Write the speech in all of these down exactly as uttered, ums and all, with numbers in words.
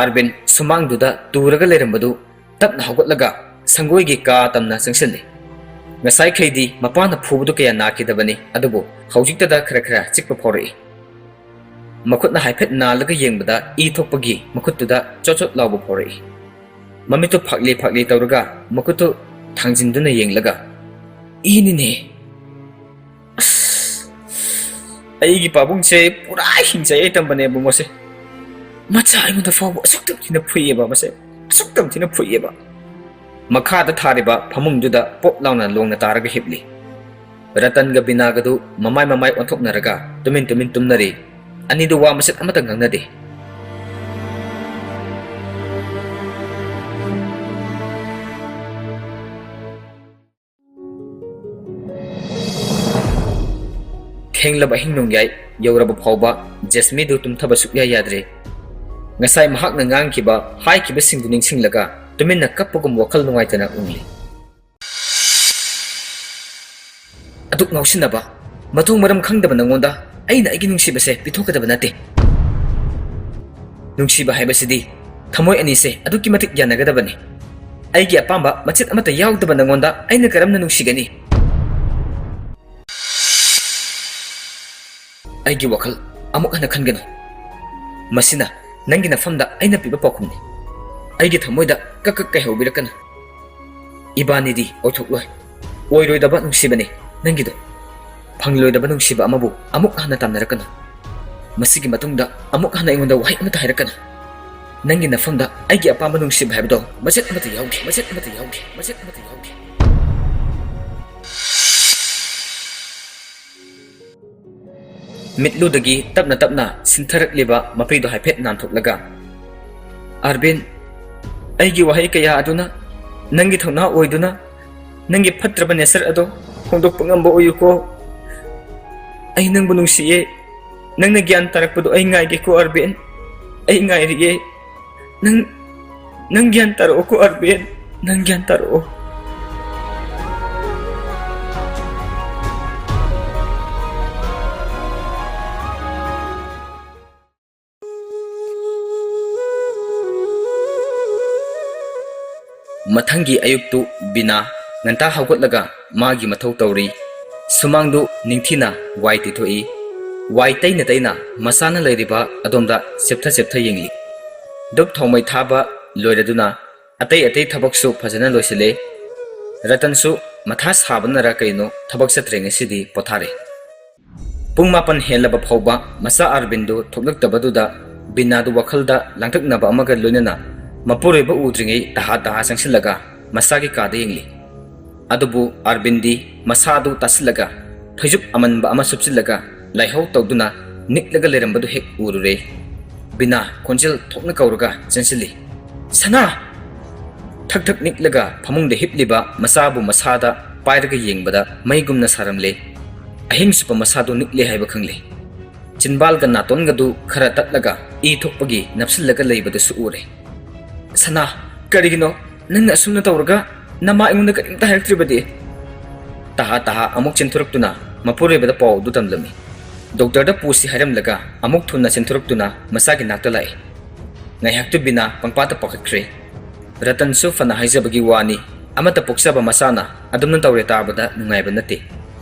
ꯑꯔꯕꯤꯟ ꯁꯨꯃꯥꯡꯗꯨꯗ ꯇꯨꯔꯒ ꯂꯩꯔꯝꯕꯗꯨ ꯇꯞꯅ ꯍꯧꯒꯠꯂꯒ ꯁꯪꯒꯣꯏꯒꯤ ꯀꯥ ꯇꯝꯅ ꯆꯪꯁꯤꯜꯂꯤ꯫ ꯉꯁꯥꯏꯈꯩꯗꯤ ꯃꯄꯥꯅ ꯐꯨꯕꯗꯨ ꯀꯌꯥ ꯅꯥꯈꯤꯗꯕꯅꯤ, ꯑꯗꯨꯕꯨ ꯍꯧꯖꯤꯛꯇꯗ ꯈꯔ ꯈꯔ ꯆꯤꯛꯄ ꯐꯥꯎꯔꯛꯏ꯫ ꯃꯈꯨꯠꯅ ꯍꯥꯏꯐꯦꯠ ꯅꯥꯜꯂꯒ ꯌꯦꯡꯕꯗ ꯏ ꯊꯣꯛꯄꯒꯤ ꯃꯈꯨꯠꯇꯨꯗ ꯆꯣꯠ ꯆꯣꯠ ꯂꯥꯎꯕ ꯐꯥꯎꯔꯛꯏ꯫ ꯃꯃꯤꯠꯇꯨ ꯐꯥꯛꯂꯤ ꯐꯥꯛꯂꯤ ꯇꯧꯔꯒ ꯃꯈꯨꯠꯇꯨ ꯊꯥꯡꯖꯤꯟꯗꯨꯅ ꯌꯦꯡꯂꯒ, "ꯏꯅꯤꯅꯦ꯫ ꯑꯁ, ꯑꯩꯒꯤ ꯄꯥꯕꯨꯡꯁꯦ ꯄꯨꯔꯥ ꯍꯤꯡꯆꯥꯏ ꯇꯝꯕꯅꯦ ꯏꯕꯨꯡꯉꯣꯁꯦ꯫ ꯃꯆꯥ ꯑꯩꯉꯣꯟꯗ ꯐꯥꯎꯕ ꯑꯁꯨꯛ ꯌꯥꯝ ꯊꯤꯅ ꯐꯨꯏꯌꯦꯕ ꯃꯁꯦ, ꯑꯁꯨꯛ ꯌꯥꯝ ꯊꯤꯅ ꯐꯨꯏꯌꯦꯕ"꯫ ꯃꯈꯥꯗ ꯊꯥꯔꯤꯕ ꯐꯃꯨꯡꯗꯨꯗ ꯄꯣꯞ ꯂꯥꯎꯅ ꯂꯣꯡꯅ ꯇꯥꯔꯒ ꯍꯤꯞꯂꯤ꯫ ꯔꯇꯟꯒ ꯕꯤꯅꯥꯒꯗꯨ ꯃꯃꯥꯏ ꯃꯃꯥꯏ ꯑꯣꯟꯊꯣꯛꯅꯔꯒ ꯇꯨꯃꯤꯟ ꯇꯨꯃꯤꯟ ꯇꯨꯝꯅꯔꯤ꯫ ꯑꯅꯤꯗꯨ ꯋꯥ ꯃꯆꯦꯠ ꯑꯃꯠꯇ ꯉꯥꯡꯅꯗꯦ꯫ ꯊꯦꯡꯂꯕ ꯑꯍꯤꯡ ꯅꯣꯡꯌꯥꯏ ꯌꯧꯔꯕ ꯐꯥꯎꯕ ꯖꯦꯁꯃꯤꯗꯨ ꯇꯨꯝꯊꯕ ꯁꯨꯛꯌꯥ ꯌꯥꯗ꯭ꯔꯦ꯫ ꯉꯁꯥꯏ ꯃꯍꯥꯛꯅ ꯉꯥꯡꯈꯤꯕ, ꯍꯥꯏꯈꯤꯕꯁꯤꯡꯗꯨ ꯅꯤꯡꯁꯤꯡꯂꯒ ꯇꯨꯃꯤꯟꯅ ꯀꯞꯄꯒꯨꯝ ꯋꯥꯈꯜ ꯅꯨꯡꯉꯥꯏꯇꯅ ꯎꯪꯂꯤ꯫ "ꯑꯗꯨꯛ ꯉꯥꯎꯁꯤꯟꯅꯕ, ꯃꯊꯣꯡ ꯃꯔꯝ ꯈꯪꯗꯕ ꯅꯉꯣꯟꯗ ꯑꯩꯅ ꯑꯩꯒꯤ ꯅꯨꯡꯁꯤꯕꯁꯦ ꯄꯤꯊꯣꯛꯀꯗꯕ ꯅꯠꯇꯦ꯫ ꯅꯨꯡꯁꯤꯕ ꯍꯥꯏꯕꯁꯤꯗꯤ ꯊꯃꯣꯏ ꯑꯅꯤꯁꯦ ꯑꯗꯨꯛꯀꯤ ꯃꯇꯤꯛ ꯌꯥꯅꯒꯗꯕꯅꯤ꯫ ꯑꯩꯒꯤ ꯑꯄꯥꯝꯕ ꯃꯆꯦꯠ ꯑꯃꯠꯇ ꯌꯥꯎꯗꯕ ꯅꯉꯣꯟꯗ ꯑꯩꯅ ꯀꯔꯝꯅ ꯅꯨꯡꯁꯤꯒꯅꯤ?" "ꯑꯩꯒꯤ ꯋꯥꯈꯜ ꯑꯃꯨꯛ ꯍꯟꯅ ꯈꯟꯒꯅꯨ꯫ ꯃꯁꯤꯅ ꯅꯪꯒꯤ ꯅꯐꯝꯗ ꯑꯩꯅ ꯄꯤꯕ ꯄꯥꯎꯈꯨꯝꯅꯤ꯫ ꯑꯩꯒꯤ ꯊꯃꯣꯏꯗ ꯀꯛ ꯀꯛ ꯀꯩꯍꯧꯕꯤꯔꯛꯀꯅꯨ꯫ ꯏꯕꯥꯅꯤꯗꯤ ꯑꯣꯏꯊꯣꯛꯂꯣꯏ꯫ ꯑꯣꯏꯔꯣꯏꯗꯕ ꯅꯨꯡꯁꯤꯕꯅꯤ ꯅꯪꯒꯤꯗꯣ꯫ ꯐꯪꯂꯣꯏꯗꯕ ꯅꯨꯡꯁꯤꯕ ꯑꯃꯕꯨ ꯑꯃꯨꯛ ꯍꯟꯅ ꯇꯝꯅꯔꯛꯀꯅꯨ꯫ ꯃꯁꯤꯒꯤ ꯃꯇꯨꯡꯗ ꯑꯃꯨꯛ ꯍꯟꯅ ꯑꯩꯉꯣꯟꯗ ꯋꯥꯍꯩ ꯑꯃꯠꯇ ꯍꯥꯏꯔꯛꯀꯅꯨ꯫ ꯅꯪꯒꯤ ꯅꯐꯝꯗ ꯑꯩꯒꯤ ꯑꯄꯥꯝꯕ ꯅꯨꯡꯁꯤꯕ ꯍꯥꯏꯕꯗꯣ ꯃꯆꯦꯠ ꯑꯃꯠꯇ ꯌꯥꯎꯗꯦ, ꯃꯆꯦꯠ ꯑꯃꯠꯇ ꯌꯥꯎꯗꯦ, ꯃꯆꯦꯠ ꯑꯃꯠꯇ ꯌꯥꯎꯗꯦ"꯫ ꯃꯤꯠꯂꯨꯗꯒꯤ ꯇꯞꯅ ꯇꯞꯅ ꯁꯤꯟꯊꯔꯛꯂꯤꯕ ꯃꯄꯤꯗꯨ ꯍꯥꯏꯐꯦꯠ ꯅꯥꯟꯊꯣꯛꯂꯒ, "ꯑꯔꯕꯤꯟ, ꯑꯩꯒꯤ ꯋꯥꯍꯩ ꯀꯌꯥ ꯑꯗꯨꯅ ꯅꯪꯒꯤ ꯊꯧꯅꯥ ꯑꯣꯏꯗꯨꯅ ꯅꯪꯒꯤ ꯐꯠꯇ꯭ꯔꯕ ꯅꯦꯆꯔ ꯑꯗꯣ ꯍꯣꯡꯗꯣꯛꯄ ꯉꯝꯕ ꯑꯣꯏꯌꯨꯀꯣ꯫ ꯑꯩ ꯅꯪꯕꯨ ꯅꯨꯡꯁꯤꯌꯦ꯫ ꯅꯪꯅ ꯒ꯭ꯌꯥꯟ ꯇꯥꯔꯛꯄꯗꯣ ꯑꯩ ꯉꯥꯏꯒꯦꯀꯣ ꯑꯔꯕꯤꯟ꯫ ꯑꯩ ꯉꯥꯏꯔꯤꯌꯦ꯫ ꯅꯪ, ꯅꯪ ꯒ꯭ꯌꯥꯟ ꯇꯥꯔꯛꯑꯣꯀꯣ ꯑꯔꯕꯤꯟ꯫ ꯅꯪ ꯒ꯭ꯌꯥꯟ ꯇꯥꯔꯛꯑꯣ"꯫ ꯃꯊꯪꯒꯤ ꯑꯌꯨꯛꯇꯨ ꯕꯤꯅꯥ ꯉꯟꯇꯥ ꯍꯧꯒꯠꯂꯒ ꯃꯥꯒꯤ ꯃꯊꯧ ꯇꯧꯔꯤ꯫ ꯁꯨꯃꯥꯡꯗꯨ ꯅꯤꯡꯊꯤꯅ ꯋꯥꯏ ꯇꯩꯊꯣꯛꯏ꯫ ꯋꯥꯏ ꯇꯩꯅ ꯇꯩꯅ ꯃꯆꯥꯅ ꯂꯩꯔꯤꯕ ꯑꯗꯣꯝꯗ ꯆꯦꯞꯊ ꯆꯦꯞꯊ ꯌꯦꯡꯂꯤ꯫ ꯙꯨꯞ ꯊꯥꯎꯃꯩ ꯊꯥꯕ ꯂꯣꯏꯔꯗꯨꯅ ꯑꯇꯩ ꯑꯇꯩ ꯊꯕꯛꯁꯨ ꯐꯖꯅ ꯂꯣꯏꯁꯤꯜꯂꯦ꯫ ꯔꯇꯟꯁꯨ ꯃꯊꯥ ꯁꯥꯕꯅꯔ ꯀꯩꯅꯣ ꯊꯕꯛ ꯆꯠꯇ꯭ꯔꯦ ꯉꯁꯤꯗꯤ, ꯄꯣꯊꯥꯔꯦ꯫ ꯄꯨꯡ ꯃꯥꯄꯟ ꯍꯦꯜꯂꯕ ꯐꯥꯎꯕ ꯃꯆꯥ ꯑꯥꯔꯕꯤꯟꯗꯨ ꯊꯣꯛꯂꯛꯇꯕꯗꯨꯗ ꯕꯤꯅꯥꯗꯨ ꯋꯥꯈꯜꯗ ꯂꯥꯡꯇꯛꯅꯕ ꯑꯃꯒ ꯂꯣꯏꯅꯅ ꯃꯄꯨꯔꯣꯏꯕ ꯎꯗ꯭ꯔꯤꯉꯩ ꯇꯍꯥ ꯇꯍꯥ ꯆꯪꯁꯤꯜꯂꯒ ꯃꯆꯥꯒꯤ ꯀꯥꯗ ꯌꯦꯡꯂꯤ꯫ ꯑꯗꯨꯕꯨ ꯑꯥꯔꯕꯤꯟꯗꯤ ꯃꯁꯥꯗꯨ ꯇꯥꯁꯤꯜꯂꯒ ꯐꯩꯖꯨꯞ ꯑꯃꯟꯕ ꯑꯃ ꯁꯨꯞꯆꯤꯜꯂꯒ ꯂꯥꯏꯍꯧ ꯇꯧꯗꯨꯅ ꯅꯤꯛꯂꯒ ꯂꯩꯔꯝꯕꯗꯨ ꯍꯦꯛ ꯎꯔꯨꯔꯦ꯫ ꯕꯤꯅꯥ ꯈꯣꯟꯖꯦꯜ ꯊꯣꯛꯅ ꯀꯧꯔꯒ ꯆꯦꯟꯁꯤꯜꯂꯤ꯫ "ꯁꯅꯥ!" ꯊꯛ ꯊꯛ ꯅꯤꯛꯂꯒ ꯐꯃꯨꯡꯗ ꯍꯤꯞꯂꯤꯕ ꯃꯆꯥꯕꯨ ꯃꯁꯥꯗ ꯄꯥꯏꯔꯒ ꯌꯦꯡꯕꯗ ꯃꯩꯒꯨꯝꯅ ꯁꯥꯔꯝꯂꯦ꯫ ꯑꯍꯤꯡ ꯆꯨꯞꯄ ꯃꯁꯥꯗꯨ ꯅꯤꯛꯂꯦ ꯍꯥꯏꯕ ꯈꯪꯂꯦ꯫ ꯆꯤꯟꯕꯥꯜꯒ ꯅꯥꯇꯣꯟꯒꯗꯨ ꯈꯔ ꯇꯠꯂꯒ ꯏ ꯊꯣꯛꯄꯒꯤ ꯅꯞꯁꯤꯜꯂꯒ ꯂꯩꯕꯗꯨꯁꯨ ꯎꯔꯦ꯫ "ꯁꯅꯥ, ꯀꯔꯤꯒꯤꯅꯣ ꯅꯪꯅ ꯑꯁꯨꯝꯅ ꯇꯧꯔꯒ ꯅꯃꯥ ꯑꯩꯉꯣꯟꯗ ꯀꯔꯤꯝꯇ ꯍꯥꯏꯔꯛꯇ꯭ꯔꯤꯕꯗꯤ?" ꯇꯍꯥ ꯇꯍꯥ ꯑꯃꯨꯛ ꯆꯦꯟꯊꯣꯔꯛꯇꯨꯅ ꯃꯄꯨꯔꯣꯏꯕꯗ ꯄꯥꯎ ꯑꯗꯨ ꯇꯝꯂꯝꯃꯤ꯫ ꯗꯣꯛꯇꯔꯗ ꯄꯨꯁꯤ ꯍꯥꯏꯔꯝꯂꯒ ꯑꯃꯨꯛ ꯊꯨꯅ ꯆꯦꯟꯊꯣꯔꯛꯇꯨꯅ ꯃꯆꯥꯒꯤ ꯅꯥꯛꯇ ꯂꯥꯛꯏ꯫ ꯉꯥꯏꯍꯥꯛꯇꯨ ꯕꯤꯅꯥ ꯄꯪꯄꯥꯗ ꯄꯥꯈꯠꯈ꯭ꯔꯦ꯫ ꯔꯇꯟꯁꯨ ꯐꯅ ꯍꯥꯏꯖꯕꯒꯤ ꯋꯥꯅꯤ, ꯑꯃꯠꯇ ꯄꯣꯛꯆꯕ ꯃꯆꯥꯅ ꯑꯗꯨꯝꯅ ꯇꯧꯔꯦ ꯇꯥꯕꯗ ꯅꯨꯡꯉꯥꯏꯕ ꯅꯠꯇꯦ꯫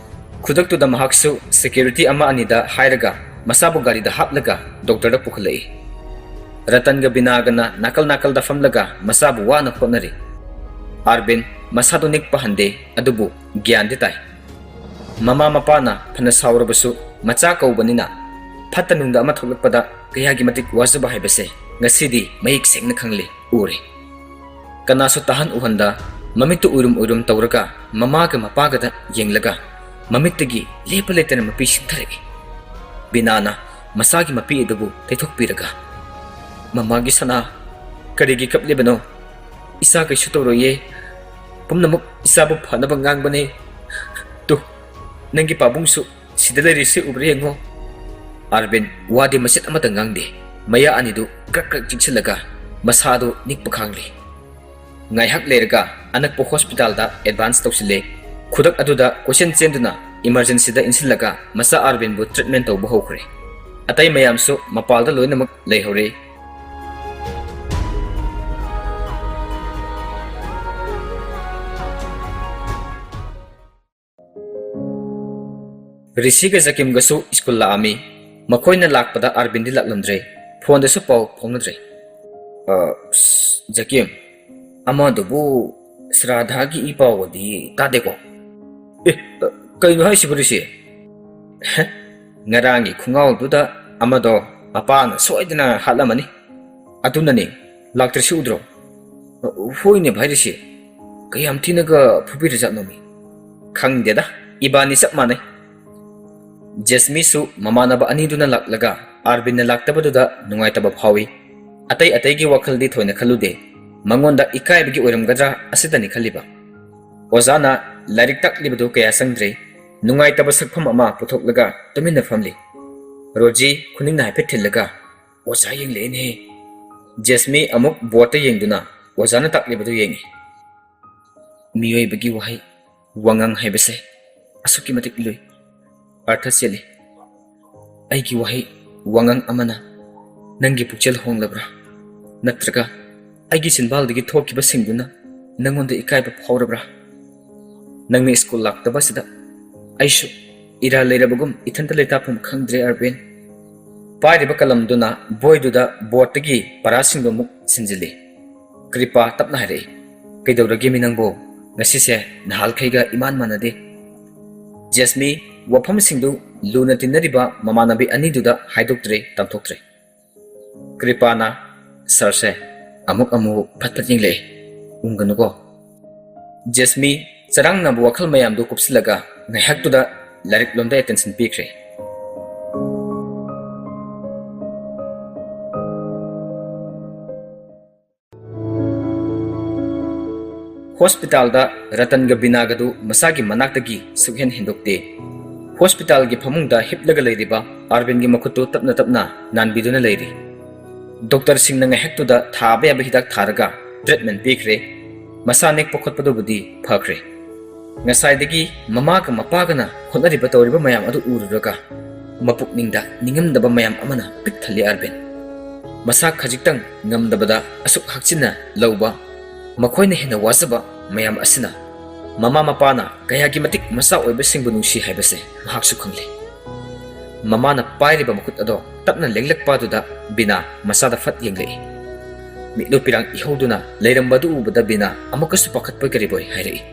ꯈꯨꯗꯛꯇꯨꯗ ꯃꯍꯥꯛꯁꯨ ꯁꯦꯀ꯭ꯌꯨꯔꯤꯇꯤ ꯑꯃ ꯑꯅꯤꯗ ꯍꯥꯏꯔꯒ ꯃꯆꯥꯕꯨ ꯒꯥꯔꯤꯗ ꯍꯥꯞꯂꯒ ꯗꯣꯛꯇꯔꯗ ꯄꯨꯈꯠꯂꯛꯏ꯫ ꯔꯇꯟꯒ ꯕꯤꯅꯥꯒꯅ ꯅꯥꯀꯜ ꯅꯥꯀꯜꯗ ꯐꯝꯂꯒ ꯃꯆꯥꯕꯨ ꯋꯥꯅ ꯍꯣꯠꯅꯔꯤ꯫ ꯑꯥꯔꯕꯤꯟ ꯃꯁꯥꯗꯨ ꯅꯤꯛꯄ ꯍꯟꯗꯦ, ꯑꯗꯨꯕꯨ ꯒ꯭ꯌꯥꯟꯗꯤ ꯇꯥꯏ꯫ ꯃꯃꯥ ꯃꯄꯥꯅ ꯐꯅ ꯁꯥꯎꯔꯕꯁꯨ ꯃꯆꯥ ꯀꯧꯕꯅꯤꯅ ꯐꯠꯇ ꯅꯨꯡꯗ ꯑꯃ ꯊꯣꯛꯂꯛꯄꯗ ꯀꯌꯥꯒꯤ ꯃꯇꯤꯛ ꯋꯥꯖꯕ ꯍꯥꯏꯕꯁꯦ ꯉꯁꯤꯗꯤ ꯃꯌꯦꯛ ꯁꯦꯡꯅ ꯈꯪꯂꯦ, ꯎꯔꯦ꯫ ꯀꯅꯥꯁꯨ ꯇꯥꯍꯟ ꯎꯍꯟꯗ ꯃꯃꯤꯠꯇꯨ ꯎꯏꯔꯨꯝ ꯎꯏꯔꯨꯝ ꯇꯧꯔꯒ ꯃꯃꯥꯒ ꯃꯄꯥꯒꯗ ꯌꯦꯡꯂꯒ ꯃꯃꯤꯠꯇꯒꯤ ꯂꯦꯞꯄ ꯂꯩꯇꯅ ꯃꯄꯤ ꯁꯤꯡꯊꯔꯛꯏ꯫ ꯕꯤꯅꯥꯅ ꯃꯆꯥꯒꯤ ꯃꯄꯤ ꯑꯗꯨꯕꯨ ꯇꯩꯊꯣꯛꯄꯤꯔꯒ, "ꯃꯃꯥꯒꯤ ꯁꯅꯥ, ꯀꯔꯤꯒꯤ ꯀꯞꯂꯤꯕꯅꯣ? ꯏꯆꯥ ꯀꯩꯁꯨ ꯇꯧꯔꯣꯏꯌꯦ꯫ ꯄꯨꯝꯅꯃꯛ ꯏꯆꯥꯕꯨ ꯐꯅꯕ ꯉꯥꯡꯕꯅꯦ꯫ ꯇꯨ, ꯅꯪꯒꯤ ꯄꯥꯕꯨꯡꯁꯨ ꯁꯤꯗ ꯂꯩꯔꯤꯁꯤ ꯎꯕ꯭ꯔꯥ ꯌꯦꯡꯉꯣ꯫" ꯑꯥꯔꯕꯤꯟ ꯋꯥꯗꯤ ꯃꯆꯦꯠ ꯑꯃꯠꯇ ꯉꯥꯡꯗꯦ꯫ ꯃꯌꯥ ꯑꯅꯤꯗꯨ ꯀ꯭ꯔꯛ ꯀ꯭ꯔꯛ ꯆꯤꯛꯁꯤꯜꯂꯒ ꯃꯁꯥꯗꯨ ꯅꯤꯛꯄ ꯈꯥꯡꯂꯤ꯫ ꯉꯥꯏꯍꯥꯛ ꯂꯩꯔꯒ ꯑꯅꯛꯄ ꯍꯣꯁꯄꯤꯇꯥꯜꯗ ꯑꯦꯗꯚꯥꯟꯁ ꯇꯧꯁꯤꯜꯂꯦ꯫ ꯈꯨꯗꯛ ꯑꯗꯨꯗ ꯀꯣꯏꯆꯦꯟ ꯆꯦꯟꯗꯨꯅ ꯏꯃꯔꯖꯦꯟꯁꯤꯗ ꯏꯟꯁꯤꯜꯂꯒ ꯃꯆꯥ ꯑꯥꯔꯕꯤꯟꯕꯨ ꯇ꯭ꯔꯤꯠꯃꯦꯟ ꯇꯧꯕ ꯍꯧꯈ꯭ꯔꯦ꯫ ꯑꯇꯩ ꯃꯌꯥꯝꯁꯨ ꯃꯄꯥꯜꯗ ꯂꯣꯏꯅꯃꯛ ꯂꯩꯍꯧꯔꯦ꯫ ꯔꯤꯁꯤꯒ ꯖꯀꯤꯝꯒꯁꯨ ꯁ꯭ꯀꯨꯜ ꯂꯥꯛꯑꯝꯃꯤ꯫ ꯃꯈꯣꯏꯅ ꯂꯥꯛꯄꯗ ꯑꯥꯔꯕꯤꯟꯗꯤ ꯂꯥꯛꯂꯝꯗ꯭ꯔꯦ꯫ ꯐꯣꯟꯗꯁꯨ ꯄꯥꯎ ꯐꯥꯎꯅꯗ꯭ꯔꯦ꯫ "ꯑ, ꯁ, ꯖꯀꯤꯝ, ꯑꯃꯗꯨꯕꯨ ꯁ꯭ꯔꯥꯙꯥꯒꯤ ꯏ ꯄꯥꯎꯒꯗꯤ ꯇꯥꯗꯦꯀꯣ?" "ꯑꯦ, ꯑ, ꯀꯩꯅꯣ ꯍꯥꯏꯁꯤꯕꯨ ꯔꯤꯁꯤ?" "ꯍꯦ, ꯉꯔꯥꯡꯒꯤ ꯈꯣꯡꯒꯥꯎꯗꯨꯗ ꯑꯃꯗꯣ ꯃꯄꯥꯅ ꯁꯣꯏꯗꯅ ꯍꯥꯠꯂꯝꯃꯅꯤ꯫ ꯑꯗꯨꯅꯅꯦ ꯂꯥꯛꯇ꯭ꯔꯤꯁꯤ ꯎꯗ꯭ꯔꯣ?" "ꯍꯣꯏꯅꯦ ꯚꯥꯏ ꯔꯤꯁꯤ, ꯀꯌꯥꯝ ꯊꯤꯅꯒ ꯐꯨꯕꯤꯔꯖꯥꯠꯅꯣꯃꯤ?" "ꯈꯪꯗꯦꯗ, ꯏꯕꯥꯅꯤ ꯆꯞ ꯃꯥꯟꯅꯩ꯫" ꯖꯦꯁꯃꯤꯁꯨ ꯃꯃꯥꯟꯅꯕ ꯑꯅꯤꯗꯨꯅ ꯂꯥꯛꯂꯒ ꯑꯥꯔꯕꯤꯟꯅ ꯂꯥꯛꯇꯕꯗꯨꯗ ꯅꯨꯡꯉꯥꯏꯇꯕ ꯐꯥꯎꯏ꯫ ꯑꯇꯩ ꯑꯇꯩꯒꯤ ꯋꯥꯈꯜꯗꯤ ꯊꯣꯏꯅ ꯈꯜꯂꯨꯗꯦ꯫ ꯃꯉꯣꯟꯗ ꯏꯀꯥꯏꯕꯒꯤ ꯑꯣꯏꯔꯝꯒꯗ꯭ꯔꯥ ꯑꯁꯤꯗꯅꯤ ꯈꯜꯂꯤꯕ꯫ ꯑꯣꯖꯥꯅ ꯂꯥꯏꯔꯤꯛ ꯇꯥꯛꯂꯤꯕꯗꯨ ꯀꯌꯥ ꯆꯪꯗ꯭ꯔꯦ꯫ ꯅꯨꯡꯉꯥꯏꯇꯕ ꯁꯛꯐꯝ ꯑꯃ ꯄꯨꯊꯣꯛꯂꯒ ꯇꯨꯃꯤꯟꯅ ꯐꯝꯂꯤ꯫ ꯔꯣꯖꯤ ꯈꯨꯅꯤꯡꯅ ꯍꯥꯏꯐꯦꯠ ꯊꯤꯜꯂꯒ, "ꯑꯣꯖꯥ ꯌꯦꯡꯂꯛꯑꯦꯅꯦꯍꯦ!" ꯖꯦꯁꯃꯤ ꯑꯃꯨꯛ ꯕꯣꯔꯗꯇ ꯌꯦꯡꯗꯨꯅ ꯑꯣꯖꯥꯅ ꯇꯥꯛꯂꯤꯕꯗꯨ ꯌꯦꯡꯏ꯫ ꯃꯤꯑꯣꯏꯕꯒꯤ ꯋꯥꯍꯩ, ꯋꯥꯉꯥꯡ ꯍꯥꯏꯕꯁꯦ ꯑꯁꯨꯛꯀꯤ ꯃꯇꯤꯛ ꯂꯨꯏ꯫ ꯑꯔꯊ ꯆꯦꯜꯂꯤ꯫ ꯑꯩꯒꯤ ꯋꯥꯍꯩ, ꯋꯥꯉꯥꯡ ꯑꯃꯅ ꯅꯪꯒꯤ ꯄꯨꯛꯆꯦꯜ ꯍꯣꯡꯂꯕ꯭ꯔꯥ? ꯅꯠꯇ꯭ꯔꯒ ꯑꯩꯒꯤ ꯆꯤꯟꯕꯥꯜꯗꯒꯤ ꯊꯣꯛꯈꯤꯕꯁꯤꯡꯗꯨꯅ ꯅꯪꯉꯣꯟꯗ ꯏꯀꯥꯏꯕ ꯐꯥꯎꯔꯕ꯭ꯔꯥ? ꯅꯪꯅ ꯁ꯭ꯀꯨꯜ ꯂꯥꯛꯇꯕ ꯑꯁꯤꯗ ꯑꯩꯁꯨ ꯏꯔꯥꯜ ꯂꯩꯔꯕꯒꯨꯝ ꯏꯊꯟꯇ ꯂꯩꯇꯥꯐꯝ ꯈꯪꯗ꯭ꯔꯦ, ꯑꯔꯕꯤꯟ꯫ ꯄꯥꯏꯔꯤꯕ ꯀꯂꯝꯗꯨꯅ ꯕꯣꯏꯗꯨꯗ ꯕꯣꯔꯗꯇꯒꯤ ꯄꯔꯥꯁꯤꯡꯗꯨ ꯑꯃꯨꯛ ꯁꯤꯟꯖꯤꯜꯂꯤ꯫ ꯀ꯭ꯔꯤꯄꯥ ꯇꯞꯅ ꯍꯥꯏꯔꯛꯏ, "ꯀꯩꯗꯧꯔꯒꯦꯃꯤ ꯅꯪꯕꯣ? ꯉꯁꯤꯁꯦ ꯅꯍꯥꯜꯈꯩꯒ ꯏꯃꯥꯟ ꯃꯥꯟꯅꯗꯦ꯫" ꯖꯦꯁꯃꯤ ꯋꯥꯐꯝꯁꯤꯡꯗꯨ ꯂꯨꯅ ꯇꯤꯟꯅꯔꯤꯕ ꯃꯃꯥꯟꯅꯕꯤ ꯑꯅꯤꯗꯨꯗ ꯍꯥꯏꯗꯣꯛꯇ꯭ꯔꯦ, ꯇꯝꯊꯣꯛꯇ꯭ꯔꯦ꯫ ꯀ꯭ꯔꯤꯄꯥꯅ ꯁꯥꯔꯁꯦ ꯑꯃꯨꯛ ꯑꯃꯨꯛ ꯐꯠ ꯐꯠ ꯌꯦꯡꯂꯛꯏ꯫ "ꯎꯪꯒꯅꯨꯀꯣ꯫" ꯖꯦꯁꯃꯤ ꯆꯔꯥꯡꯅꯕ ꯋꯥꯈꯜ ꯃꯌꯥꯝꯗꯨ ꯀꯨꯞꯁꯤꯜꯂꯒ ꯉꯥꯏꯍꯥꯛꯇꯨꯗ ꯂꯥꯏꯔꯤꯛ ꯂꯣꯝꯗ attention ꯄꯤꯈ꯭ꯔꯦ꯫ ꯍꯣꯁꯄꯤꯇꯥꯜꯗ ꯔꯇꯟꯒ ꯕꯤꯅꯥꯒꯗꯨ ꯃꯁꯥꯒꯤ ꯃꯅꯥꯛꯇꯒꯤ ꯁꯨꯛꯍꯦꯟ ꯍꯦꯟꯗꯣꯛꯇꯦ꯫ ꯍꯣꯁꯄꯤꯇꯥꯜꯒꯤ ꯐꯃꯨꯡꯗ ꯍꯤꯞꯂꯒ ꯂꯩꯔꯤꯕ ꯑꯥꯔꯕꯤꯟꯒꯤ ꯃꯈꯨꯠꯇꯨ ꯇꯞꯅ ꯇꯞꯅ ꯅꯥꯟꯕꯤꯗꯨꯅ ꯂꯩꯔꯤ꯫ ꯗꯣꯛꯇꯔꯁꯤꯡꯅ ꯉꯥꯏꯍꯥꯛꯇꯨꯗ ꯊꯥꯕ ꯌꯥꯕ ꯍꯤꯗꯥꯛ ꯊꯥꯔꯒ treatment ꯄꯤꯈ꯭ꯔꯦ꯫ ꯃꯁꯥ ꯅꯦꯛꯄ ꯈꯣꯠꯄꯗꯨꯕꯨꯗꯤ ꯐꯈ꯭ꯔꯦ꯫ ꯉꯁꯥꯏꯗꯒꯤ ꯃꯃꯥꯒ ꯃꯄꯥꯒꯅ ꯍꯣꯠꯅꯔꯤꯕ ꯇꯧꯔꯤꯕ ꯃꯌꯥꯝ ꯑꯗꯨ ꯎꯔꯨꯔꯒ ꯃꯄꯨꯛꯅꯤꯡꯗ ꯅꯤꯡꯉꯝꯗꯕ ꯃꯌꯥꯝ ꯑꯃꯅ ꯄꯤꯛ ꯊꯜꯂꯤ ꯑꯥꯔꯕꯤꯟ꯫ ꯃꯁꯥ ꯈꯖꯤꯛꯇꯪ ꯉꯝꯗꯕꯗ ꯑꯁꯨꯛ ꯍꯛꯆꯤꯟꯅ ꯂꯧꯕ, ꯃꯈꯣꯏꯅ ꯍꯦꯟꯅ ꯋꯥꯖꯕ ꯃꯌꯥꯝ ꯑꯁꯤꯅ ꯃꯃꯥ ꯃꯄꯥꯅ ꯀꯌꯥꯒꯤ ꯃꯇꯤꯛ ꯃꯆꯥ ꯑꯣꯏꯕꯁꯤꯡꯕꯨ ꯅꯨꯡꯁꯤ ꯍꯥꯏꯕꯁꯦ ꯃꯍꯥꯛꯁꯨ ꯈꯪꯂꯤ꯫ ꯃꯃꯥꯅ ꯄꯥꯏꯔꯤꯕ ꯃꯈꯨꯠ ꯑꯗꯣ ꯇꯞꯅ ꯂꯦꯡꯂꯛꯄ ꯑꯗꯨꯗ ꯕꯤꯅꯥ ꯃꯆꯥꯗ ꯐꯠ ꯌꯦꯡꯂꯛꯏ꯫ ꯃꯤꯠꯂꯨ ꯄꯤꯔꯥꯡ ꯏꯍꯧꯗꯨꯅ ꯂꯩꯔꯝꯕꯗꯨ ꯎꯕꯗ ꯕꯤꯅꯥ ꯑꯃꯨꯛꯀꯁꯨ ꯄꯥꯈꯠꯄꯣꯏ ꯀꯔꯤꯕꯣꯏ ꯍꯥꯏꯔꯛꯏ,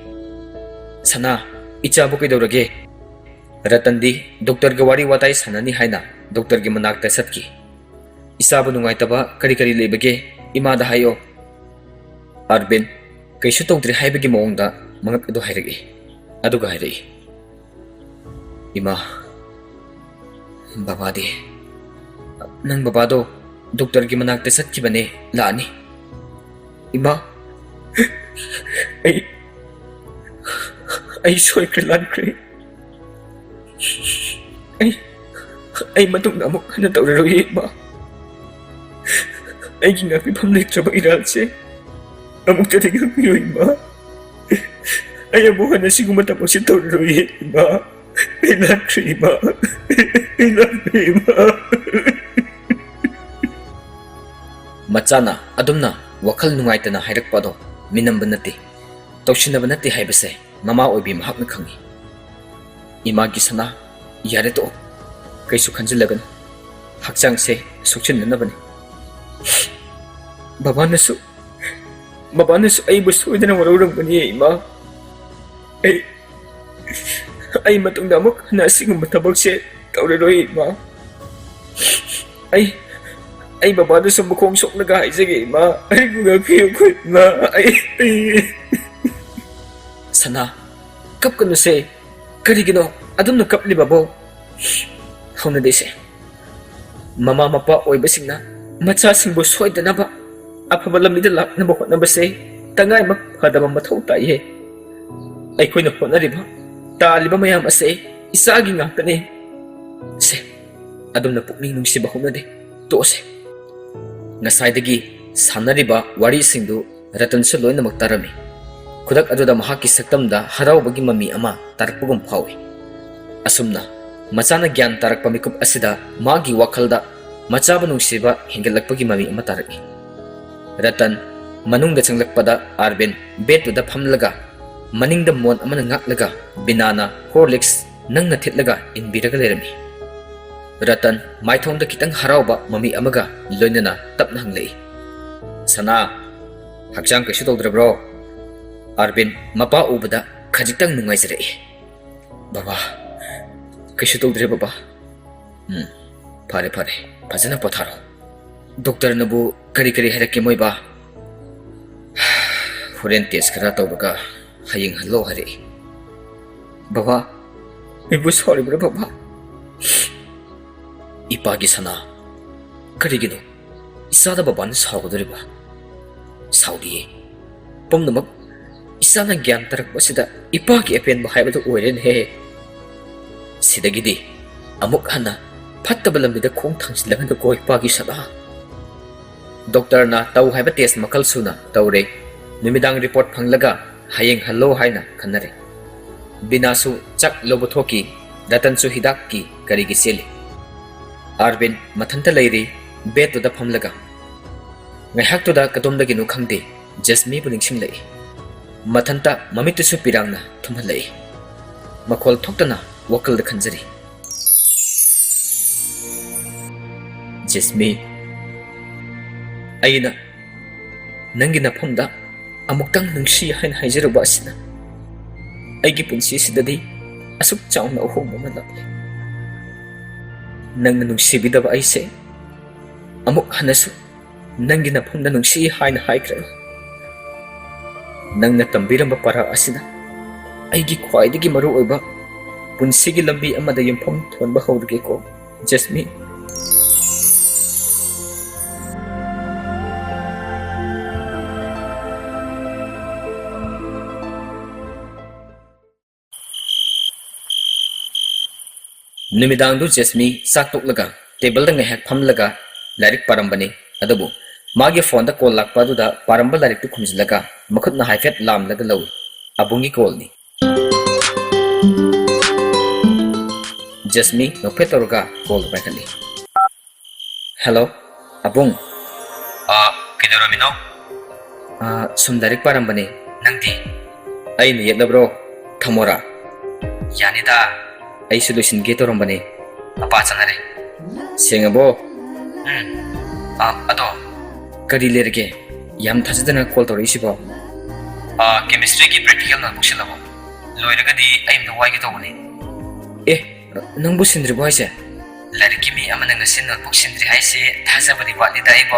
"ꯁꯅꯥ, ꯏꯆꯥꯕꯨ ꯀꯩꯗꯧꯔꯒꯦ?" ꯔꯇꯟꯗꯤ ꯗꯣꯛꯇꯔꯒ ꯋꯥꯔꯤ ꯋꯥꯇꯥꯏ ꯁꯥꯟꯅꯅꯤ ꯍꯥꯏꯅ ꯗꯣꯛꯇꯔꯒꯤ ꯃꯅꯥꯛꯇ ꯆꯠꯈꯤ꯫ "ꯏꯆꯥꯕꯨ ꯅꯨꯡꯉꯥꯏꯇꯕ ꯀꯔꯤ ꯀꯔꯤ ꯂꯩꯕꯒꯦ? ꯏꯃꯥꯗ ꯍꯥꯏꯌꯣ꯫" ꯑꯥꯔꯕꯤꯟ ꯀꯩꯁꯨ ꯇꯧꯗ꯭ꯔꯦ ꯍꯥꯏꯕꯒꯤ ꯃꯑꯣꯡꯗ ꯃꯉꯛ ꯑꯗꯨ ꯍꯥꯏꯔꯛꯏ꯫ ꯑꯗꯨꯒ ꯍꯥꯏꯔꯛꯏ, "ꯏꯃꯥ, ꯕꯕꯥꯗꯤ?" "ꯅꯪ ꯕꯕꯥꯗꯣ ꯗꯣꯛꯇꯔꯒꯤ ꯃꯅꯥꯛꯇ ꯆꯠꯈꯤꯕꯅꯦ, ꯂꯥꯛꯑꯅꯤ꯫" "ꯏꯃꯥ, ꯑꯩ, ꯑꯩ ꯁꯣꯏꯈ꯭ꯔꯦ, ꯂꯥꯟꯈ꯭ꯔꯦ꯫ ꯑꯩ, ꯑꯩ ꯃꯇꯨꯡꯗ ꯑꯃꯨꯛ ꯍꯟꯅ ꯇꯧꯔꯔꯣꯏꯌꯦ, ꯏꯃꯥ꯫ ꯑꯩꯒꯤ ꯉꯥꯛꯄꯤꯐꯝ ꯂꯩꯇ꯭ꯔꯕ ꯏꯔꯥꯜꯁꯦ ꯑꯃꯨꯛꯇꯗꯤ ꯉꯥꯛꯄꯤꯌꯨ, ꯏꯃꯥ꯫ ꯑꯩ ꯑꯃꯨꯛ ꯍꯟꯅ ꯁꯤꯒꯨꯝꯕ ꯊꯕꯛꯁꯦ ꯇꯧꯔꯔꯣꯏꯌꯦ, ꯏꯃꯥ꯫ ꯑꯩ ꯂꯥꯟꯈ꯭ꯔꯦ, ꯏꯃꯥ꯫ ꯑꯩ ꯂꯥꯟꯈ꯭ꯔꯦ, ꯏꯃꯥ꯫" ꯃꯆꯥꯅ ꯑꯗꯨꯝꯅ ꯋꯥꯈꯜ ꯅꯨꯡꯉꯥꯏꯇꯅ ꯍꯥꯏꯔꯛꯄ ꯑꯗꯣ ꯃꯤꯅꯝꯕ ꯅꯠꯇꯦ, ꯇꯧꯁꯤꯟꯅꯕ ꯅꯠꯇꯦ ꯍꯥꯏꯕꯁꯦ ꯃꯃꯥ ꯑꯣꯏꯕꯤ ꯃꯍꯥꯛꯅ ꯈꯪꯏ꯫ "ꯏꯃꯥꯒꯤ ꯁꯅꯥ, ꯌꯥꯔꯦ ꯇꯣꯛꯑꯣ꯫ ꯀꯩꯁꯨ ꯈꯟꯖꯤꯜꯂꯒꯅꯨ꯫ ꯍꯛꯆꯥꯡꯁꯦ ꯁꯣꯛꯆꯤꯟꯅꯅꯕꯅꯤ꯫ ꯕꯕꯥꯅꯁꯨ, ꯕꯕꯥꯅꯁꯨ ꯑꯩꯕꯨ ꯁꯣꯏꯗꯅ ꯋꯥꯔꯧꯔꯝꯒꯅꯤ, ꯏꯃꯥ꯫ ꯑꯩ, ꯑꯩ ꯃꯇꯨꯡꯗ ꯑꯃꯨꯛ ꯍꯟꯅ ꯑꯁꯤꯒꯨꯝꯕ ꯊꯕꯛꯁꯦ ꯇꯧꯔꯔꯣꯏ, ꯏꯃꯥ꯫ ꯑꯩ, ꯑꯩ ꯕꯕꯥꯗꯁꯨ ꯃꯈꯣꯡ ꯁꯣꯛꯂꯒ ꯍꯥꯏꯖꯒꯦ, ꯏꯃꯥ꯫ ꯑꯩꯕꯨ ꯉꯥꯛꯄꯤꯌꯨꯀꯣ, ꯏꯃꯥ꯫ ꯑꯩ, ꯑꯩ꯫" "ꯁꯅꯥ, ꯀꯞꯀꯅꯨꯁꯦ꯫ ꯀꯔꯤꯒꯤꯅꯣ ꯑꯗꯨꯝꯅ ꯀꯞꯂꯤꯕꯕꯣ?" "ꯍꯧꯅꯗꯦꯁꯦ꯫ ꯃꯃꯥ ꯃꯄꯥ ꯑꯣꯏꯕꯁꯤꯡꯅ ꯃꯆꯥꯁꯤꯡꯕꯨ ꯁꯣꯏꯗꯅꯕ ꯑꯐꯕ ꯂꯝꯕꯤꯗ ꯂꯥꯛꯅꯕ ꯍꯣꯠꯅꯕꯁꯦ ꯇꯉꯥꯏꯃꯛ ꯐꯗꯕ ꯃꯊꯧ ꯇꯥꯏꯌꯦ꯫ ꯑꯩꯈꯣꯏꯅ ꯍꯣꯠꯅꯔꯤꯕ, ꯇꯥꯜꯂꯤꯕ ꯃꯌꯥꯝ ꯑꯁꯦ ꯏꯆꯥꯒꯤ ꯉꯥꯛꯇꯅꯦ꯫ ꯁꯦ, ꯑꯗꯨꯝꯅ ꯄꯨꯛꯅꯤꯡ ꯅꯨꯡꯁꯤꯕ ꯍꯧꯅꯗꯦ꯫ ꯇꯣꯛꯑꯁꯦ꯫" ꯉꯁꯥꯏꯗꯒꯤ ꯁꯥꯟꯅꯔꯤꯕ ꯋꯥꯔꯤꯁꯤꯡꯗꯨ ꯔꯇꯟꯁꯨ ꯂꯣꯏꯅꯃꯛ ꯇꯥꯔꯝꯃꯤ꯫ ꯈꯨꯗꯛ ꯑꯗꯨꯗ ꯃꯍꯥꯛꯀꯤ ꯁꯛꯇꯝꯗ ꯍꯔꯥꯎꯕꯒꯤ ꯃꯃꯤ ꯑꯃ ꯇꯥꯔꯛꯄꯒꯨꯝ ꯐꯥꯎꯏ꯫ ꯑꯁꯨꯝꯅ ꯃꯆꯥꯅ ꯒ꯭ꯌꯥꯟ ꯇꯥꯔꯛꯄ ꯃꯤꯀꯨꯞ ꯑꯁꯤꯗ ꯃꯥꯒꯤ ꯋꯥꯈꯜꯗ ꯃꯆꯥꯕꯨ ꯅꯨꯡꯁꯤꯕ ꯍꯦꯟꯒꯠꯂꯛꯄꯒꯤ ꯃꯃꯤ ꯑꯃ ꯇꯥꯔꯛꯏ꯫ ꯔꯇꯟ ꯃꯅꯨꯡꯗ ꯆꯪꯂꯛꯄꯗ ꯑꯥꯔꯕꯤꯟ ꯕꯦꯗꯇꯨꯗ ꯐꯝꯂꯒ ꯃꯅꯤꯡꯗ ꯃꯣꯟ ꯑꯃꯅ ꯉꯥꯛꯂꯒ ꯕꯤꯅꯥꯅ ꯍꯣꯔꯂꯤꯛꯁ ꯅꯪꯅ ꯊꯤꯠꯂꯒ ꯏꯟꯕꯤꯔꯒ ꯂꯩꯔꯝꯃꯤ꯫ ꯔꯇꯟ ꯃꯥꯏꯊꯣꯡꯗ ꯈꯤꯇꯪ ꯍꯔꯥꯎꯕ ꯃꯃꯤ ꯑꯃꯒ ꯂꯣꯏꯅꯅ ꯇꯞꯅ ꯍꯪꯂꯛꯏ, "ꯁꯅꯥ, ꯍꯛꯆꯥꯡ ꯀꯩꯁꯨ ꯇꯧꯗ꯭ꯔꯕ꯭ꯔꯣ?" ꯑꯥꯔꯕꯤꯟ ꯃꯄꯥ ꯎꯕꯗ ꯈꯖꯤꯛꯇꯪ ꯅꯨꯡꯉꯥꯏꯖꯔꯛꯏ꯫ "ꯕꯕꯥ, ꯀꯩꯁꯨ ꯇꯧꯗ꯭ꯔꯦ ꯕꯕꯥ꯫" "ꯎꯝ, ꯐꯔꯦ ꯐꯔꯦ, ꯐꯖꯅ ꯄꯣꯊꯥꯔꯣ꯫ ꯗꯣꯛꯇꯔꯅꯕꯨ ꯀꯔꯤ ꯀꯔꯤ ꯍꯥꯏꯔꯛꯀꯦ ꯃꯣꯏꯕꯥ?" "ꯍꯣꯔꯦꯟ ꯇꯦꯁ ꯈꯔ ꯇꯧꯔꯒ ꯍꯌꯦꯡ ꯍꯜꯂꯣ ꯍꯥꯏꯔꯛꯏ꯫" "ꯕꯕꯥ, ꯑꯩꯕꯨ ꯁꯥꯎꯔꯤꯕ꯭ꯔꯥ ꯕꯕꯥ?" "ꯏꯄꯥꯒꯤ ꯁꯅꯥ, ꯀꯔꯤꯒꯤꯅꯣ ꯏꯆꯥꯗ ꯕꯕꯥꯅ ꯁꯥꯎꯒꯗꯧꯔꯤꯕ?" "ꯁꯥꯎꯗꯤꯌꯦ꯫ ꯄꯨꯝꯅꯃꯛ ꯏꯆꯥꯅ ꯒ꯭ꯌꯥꯟ ꯇꯥꯔꯛꯄꯁꯤꯗ ꯏꯄꯥꯒꯤ ꯑꯄꯦꯟꯕ ꯍꯥꯏꯕꯗꯨ ꯑꯣꯏꯔꯦꯅꯦꯍꯦ꯫ ꯁꯤꯗꯒꯤꯗꯤ ꯑꯃꯨꯛ ꯍꯟꯅ ꯐꯠꯇꯕ ꯂꯝꯕꯤꯗ ꯈꯣꯡ ꯊꯥꯡꯖꯤꯜꯂꯒꯅꯨꯀꯣ ꯏꯄꯥꯒꯤ ꯁꯅꯥ꯫" ꯗꯣꯛꯇꯔꯅ ꯇꯧ ꯍꯥꯏꯕ ꯇꯦꯁ ꯃꯈꯜ ꯁꯨꯅ ꯇꯧꯔꯦ꯫ ꯅꯨꯃꯤꯗꯥꯡ ꯔꯤꯄꯣꯔꯠ ꯐꯪꯂꯒ ꯍꯌꯦꯡ ꯍꯜꯂꯣ ꯍꯥꯏꯅ ꯈꯟꯅꯔꯦ꯫ ꯕꯤꯅꯥꯁꯨ ꯆꯥꯛ ꯂꯧꯕ ꯊꯣꯛꯈꯤ꯫ ꯔꯇꯟꯁꯨ ꯍꯤꯗꯥꯛꯀꯤ ꯀꯔꯤꯒꯤ ꯆꯦꯜꯂꯤ꯫ ꯑꯥꯔꯕꯤꯟ ꯃꯊꯟꯇ ꯂꯩꯔꯤ, ꯕꯦꯗꯇꯨꯗ ꯐꯝꯂꯒ꯫ ꯉꯥꯏꯍꯥꯛꯇꯨꯗ ꯀꯗꯣꯝꯗꯒꯤꯅꯣ ꯈꯪꯗꯦ, ꯖꯦꯁꯃꯤꯕꯨ ꯅꯤꯡꯁꯤꯡꯂꯛꯏ꯫ ꯃꯊꯟꯇ ꯃꯃꯤꯠꯇꯨꯁꯨ ꯄꯤꯔꯥꯡꯅ ꯊꯨꯝꯍꯜꯂꯛꯏ꯫ ꯃꯈꯣꯜ ꯊꯣꯛꯇꯅ ꯋꯥꯈꯜꯗ ꯈꯟꯖꯔꯤ꯫ "ꯖꯦꯁꯃꯤ, ꯑꯩꯅ ꯅꯪꯒꯤ ꯅꯐꯝꯗ ꯑꯃꯨꯛꯇꯪ ꯅꯨꯡꯁꯤ ꯍꯥꯏꯅ ꯍꯥꯏꯖꯔꯨꯕ ꯑꯁꯤꯅ ꯑꯩꯒꯤ ꯄꯨꯟꯁꯤ ꯑꯁꯤꯗꯗꯤ ꯑꯁꯨꯛ ꯆꯥꯎꯅ ꯑꯍꯣꯡꯕ ꯑꯃ ꯂꯥꯛꯂꯦ꯫ ꯅꯪꯅ ꯅꯨꯡꯁꯤꯕꯤꯗꯕ ꯑꯩꯁꯦ ꯑꯃꯨꯛ ꯍꯟꯅꯁꯨ ꯅꯪꯒꯤ ꯅꯐꯝꯗ ꯅꯨꯡꯁꯤ ꯍꯥꯏꯅ ꯍꯥꯏꯈ꯭ꯔꯦ꯫ ꯅꯪꯅ ꯇꯝꯕꯤꯔꯝꯕ ꯄꯔꯥ ꯑꯁꯤꯅ ꯑꯩꯒꯤ ꯈ꯭ꯋꯥꯏꯗꯒꯤ ꯃꯔꯨ ꯑꯣꯏꯕ ꯄꯨꯟꯁꯤꯒꯤ ꯂꯝꯕꯤ ꯑꯃꯗ ꯌꯨꯝꯐꯝ ꯊꯣꯟꯕ ꯍꯧꯔꯒꯦꯀꯣ, ꯖꯦꯁꯃꯤ꯫" ꯅꯨꯃꯤꯗꯥꯡꯗꯨ ꯖꯦꯁꯃꯤ ꯆꯥꯛ ꯇꯣꯛꯂꯒ ꯇꯦꯕꯜꯗ ꯉꯥꯏꯍꯥꯛ ꯐꯝꯂꯒ ꯂꯥꯏꯔꯤꯛ ꯄꯥꯔꯝꯕꯅꯤ꯫ ꯑꯗꯨꯕꯨ ꯃꯥꯒꯤ ꯐꯣꯟꯗ ꯀꯣꯜ ꯂꯥꯛꯄ ꯑꯗꯨꯗ ꯄꯥꯔꯝꯕ ꯂꯥꯏꯔꯤꯛꯇꯨ ꯈꯨꯝꯖꯤꯜꯂꯒ ꯃꯈꯨꯠꯅ ꯍꯥꯏꯐꯦꯠ ꯂꯥꯝꯂꯒ ꯂꯧꯏ꯫ ꯑꯕꯨꯡꯒꯤ ꯀꯣꯜꯅꯤ꯫ ꯖꯦꯁꯃꯤ ꯅꯣꯛꯐꯦꯠ ꯇꯧꯔꯒ ꯀꯣꯜꯗꯨ ꯄꯥꯏꯈꯠꯂꯤ꯫ "ꯍꯦꯜꯂꯣ, ꯑꯕꯨꯡ꯫" "ꯑꯥ, ꯀꯩꯗꯧꯔꯝꯃꯤꯅꯣ?" "ꯑꯥ, ꯁꯨꯝ ꯂꯥꯏꯔꯤꯛ ꯄꯥꯔꯝꯕꯅꯦ꯫ ꯅꯪꯗꯤ?" ꯑꯩꯅ ꯌꯦꯠꯂꯕ꯭ꯔꯣ? ꯊꯝꯃꯣꯔꯥ? ꯌꯥꯅꯤꯗ, ꯑꯩꯁꯨ ꯂꯣꯏꯁꯤꯟꯒꯦ ꯇꯧꯔꯝꯕꯅꯤ꯫ ꯃꯄꯥ ꯆꯠꯅꯔꯦ꯫ ꯁꯦꯡꯉꯕꯣ? ꯎꯝ꯫ ꯑ, ꯑꯗꯣ, ꯀꯔꯤ ꯂꯩꯔꯒꯦ? ꯌꯥꯝ ꯊꯥꯖꯗꯅ call ꯇꯧꯔꯛꯏꯁꯤꯕꯣ? ꯑ, chemistryꯒꯤ practical notebook ꯁꯤꯜꯂꯕꯣ? ꯂꯣꯏꯔꯒꯗꯤ ꯑꯩ ꯑꯝꯇ ꯋꯥꯏꯒꯦ ꯇꯧꯕꯅꯤ꯫ ꯑꯦ, ꯅꯪꯕꯨ ꯁꯤꯟꯗ꯭ꯔꯤꯕꯣ ꯍꯥꯏꯁꯦ? ꯂꯥꯏꯔꯤꯛꯀꯤ ꯃꯤ ꯑꯃꯅ ꯉꯁꯤ notebook ꯁꯤꯟꯗ꯭ꯔꯤ ꯍꯥꯏꯁꯦ ꯊꯥꯖꯕꯗꯤ ꯋꯥꯠꯂꯤꯗ ꯑꯩꯕꯣ꯫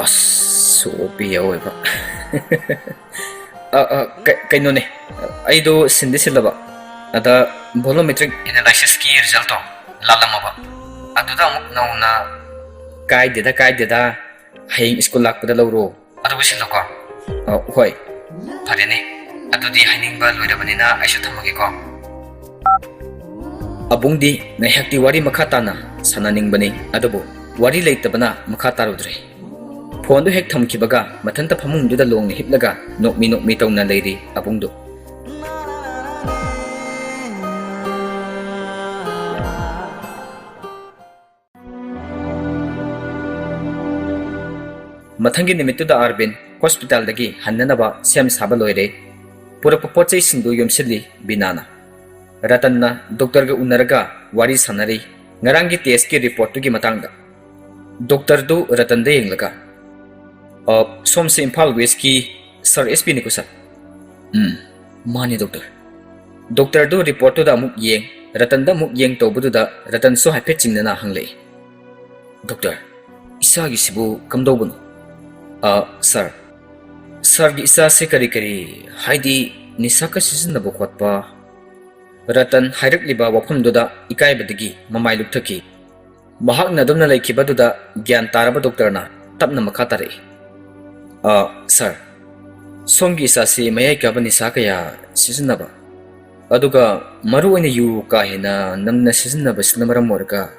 ꯑꯁ, ꯁꯣꯄꯤ ꯑꯑꯣꯏꯕ꯫ ꯑ, ꯑ, ꯀ-, ꯀꯩꯅꯣꯅꯦ, ꯑꯩꯗꯣ ꯁꯤꯟꯗꯤ ꯁꯤꯜꯂꯕ, ꯑꯗ volumetric analysisꯀꯤ resultꯇꯣ ꯂꯥꯜꯂꯝꯃꯕ, ꯑꯗꯨꯗ ꯑꯃꯨꯛ ꯅꯧꯅ꯫ ꯀꯥꯏꯗꯦꯗ, ꯀꯥꯏꯗꯦꯗ, ꯍꯌꯦꯡ school ꯂꯥꯛꯄꯗ ꯂꯧꯔꯣ꯫ ꯑꯗꯨꯕꯨ ꯁꯤꯜꯂꯣꯀꯣ꯫ ꯑ, ꯍꯣꯏ꯫ ꯐꯔꯦꯅꯦ, ꯑꯗꯨꯗꯤ ꯍꯥꯏꯅꯤꯡꯕ ꯂꯣꯏꯔꯕꯅꯤꯅ ꯑꯩꯁꯨ ꯊꯝꯃꯒꯦꯀꯣ꯫ ꯑꯕꯨꯡꯗꯤ ꯉꯥꯏꯍꯥꯛꯇꯤ ꯋꯥꯔꯤ ꯃꯈꯥ ꯇꯥꯅ ꯁꯥꯟꯅꯅꯤꯡꯕꯅꯤ, ꯑꯗꯨꯕꯨ ꯋꯥꯔꯤ ꯂꯩꯇꯕꯅ ꯃꯈꯥ ꯇꯥꯔꯨꯗ꯭ꯔꯦ꯫ Phoneꯗꯨ ꯍꯦꯛ ꯊꯝꯈꯤꯕꯒ ꯃꯊꯟꯇ ꯐꯃꯨꯡꯗꯨꯗ ꯂꯣꯡꯅ ꯍꯤꯞꯂꯒ ꯅꯣꯛꯃꯤ ꯅꯣꯛꯃꯤ ꯇꯧꯅ ꯂꯩꯔꯤ ꯑꯕꯨꯡꯗꯨ꯫ ꯃꯊꯪꯒꯤ ꯅꯨꯃꯤꯠꯇꯨꯗ ꯑꯥꯔꯕꯤꯟ hospitalꯗꯒꯤ ꯍꯟꯅꯅꯕ ꯁꯦꯝ ꯁꯥꯕ ꯂꯣꯏꯔꯦ꯫ ꯄꯨꯔꯛꯄ ꯄꯣꯠ ꯆꯩꯁꯤꯡꯗꯨ ꯌꯣꯝꯁꯤꯜꯂꯤ ꯕꯤꯅꯥꯅ꯫ ꯔꯇꯟꯅ doctorꯒ ꯎꯅꯔꯒ ꯋꯥꯔꯤ ꯁꯥꯟꯅꯔꯤ ꯉꯔꯥꯡꯒꯤ testꯀꯤ reportꯇꯨꯒꯤ ꯃꯇꯥꯡꯗ꯫ Doctorꯗꯨ ꯔꯇꯟꯗ ꯌꯦꯡꯂꯒ, "ꯑ, ꯁꯣꯝꯁꯦ ꯏꯝꯐꯥꯜ Westꯀꯤ Sir S Pꯅꯤꯀꯣ, sir?" "ꯎꯝ, ꯃꯥꯅꯤ, doctor." Doctorꯗꯨ reportꯇꯨꯗ ꯑꯃꯨꯛ ꯌꯦꯡ, ꯔꯇꯟꯗ ꯑꯃꯨꯛ ꯌꯦꯡ ꯇꯧꯕꯗꯨꯗ ꯔꯇꯟꯁꯨ ꯍꯥꯏꯐꯦꯠ ꯆꯤꯡꯅꯅ ꯍꯪꯂꯛꯏ, "Doctor, ꯏꯆꯥꯒꯤꯁꯤꯕꯨ ꯀꯝꯗꯧꯕꯅꯣ?" "ꯑ, sir, sirꯒꯤ ꯏꯆꯥꯁꯦ ꯀꯔꯤ ꯀꯔꯤ, ꯍꯥꯏꯗꯤ ꯅꯤꯁꯥꯒ ꯁꯤꯖꯤꯟꯅꯕ ꯈꯣꯠꯄ?" ꯔꯇꯟ ꯍꯥꯏꯔꯛꯂꯤꯕ ꯋꯥꯐꯝꯗꯨꯗ ꯏꯀꯥꯏꯕꯗꯒꯤ ꯃꯃꯥꯏ ꯂꯨꯞꯊꯈꯤ꯫ ꯃꯍꯥꯛꯅ ꯑꯗꯨꯝꯅ ꯂꯩꯈꯤꯕꯗꯨꯗ ꯒ꯭ꯌꯥꯟ ꯇꯥꯔꯕ doctorꯅ ꯇꯞꯅ ꯃꯈꯥ ꯇꯥꯔꯛꯏ, "ꯑ, sir, ꯁꯣꯝꯒꯤ ꯏꯆꯥꯁꯤ ꯃꯌꯥꯏ ꯀꯥꯕ ꯅꯤꯁꯥ ꯀꯌꯥ ꯁꯤꯖꯤꯟꯅꯕ, ꯑꯗꯨꯒ ꯃꯔꯨ ꯑꯣꯏꯅ ꯌꯨ ꯀꯥ ꯍꯦꯟꯅ ꯅꯝꯅ ꯁꯤꯖꯤꯟꯅꯕꯁꯤꯅ ꯃꯔꯝ ꯑꯣꯏꯔꯒ,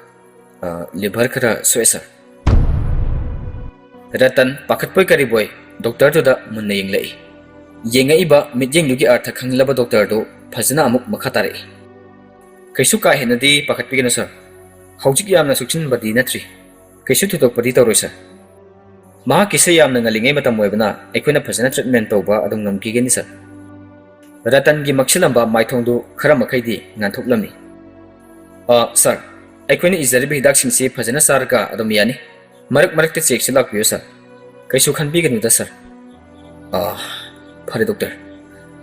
ꯑ, liver ꯈꯔ ꯁꯣꯛꯑꯦ, sir꯫" ꯔꯇꯟ ꯄꯥꯈꯠꯄꯣꯏ ꯀꯔꯤꯕꯣꯏ doctorꯗꯨꯗ ꯃꯨꯟꯅ ꯌꯦꯡꯂꯛꯏ꯫ ꯌꯦꯡꯉꯛꯏꯕ ꯃꯤꯠꯌꯦꯡꯗꯨꯒꯤ ꯑꯔꯊ ꯈꯪꯂꯕ doctorꯗꯨ ꯐꯖꯅ ꯑꯃꯨꯛ ꯃꯈꯥ ꯇꯥꯔꯛꯏ, "ꯀꯩꯁꯨ ꯀꯥ ꯍꯦꯟꯅꯗꯤ ꯄꯥꯈꯠꯄꯤꯒꯅꯨ, sir꯫ ꯍꯧꯖꯤꯛ ꯌꯥꯝꯅ ꯁꯣꯛꯆꯤꯟꯕꯗꯤ ꯅꯠꯇ꯭ꯔꯤ꯫ ꯀꯩꯁꯨ ꯊꯣꯏꯗꯣꯛꯄꯗꯤ ꯇꯧꯔꯣꯏ, sir꯫ ꯃꯍꯥꯛꯀꯤꯁꯦ ꯌꯥꯝꯅ ꯉꯜꯂꯤꯉꯩ ꯃꯇꯝ ꯑꯣꯏꯕꯅ ꯑꯩꯈꯣꯏꯅ ꯐꯖꯅ treatment ꯇꯧꯕ ꯑꯗꯨꯝ ꯉꯝꯈꯤꯒꯅꯤ, sir꯫" ꯔꯇꯟꯒꯤ ꯃꯛꯁꯤꯜꯂꯝꯕ ꯃꯥꯏꯊꯣꯡꯗꯨ ꯈꯔ ꯃꯈꯩꯗꯤ ꯉꯥꯟꯊꯣꯛꯂꯝꯃꯤ꯫ "ꯑ, ꯁꯥꯔ, ꯑꯩꯈꯣꯏꯅ ꯏꯖꯔꯤꯕ ꯍꯤꯗꯥꯛꯁꯤꯡꯁꯤ ꯐꯖꯅ ꯆꯥꯔꯒ ꯑꯗꯨꯝ ꯌꯥꯅꯤ꯫ ꯃꯔꯛ ꯃꯔꯛꯇ ꯆꯦꯛꯁꯨ ꯂꯥꯛꯄꯤꯌꯨ, ꯁꯥꯔ꯫ ꯀꯩꯁꯨ ꯈꯟꯕꯤꯒꯅꯨꯗ, ꯁꯥꯔ꯫" "ꯑ, ꯐꯔꯦ, ꯗꯣꯛꯇꯔ꯫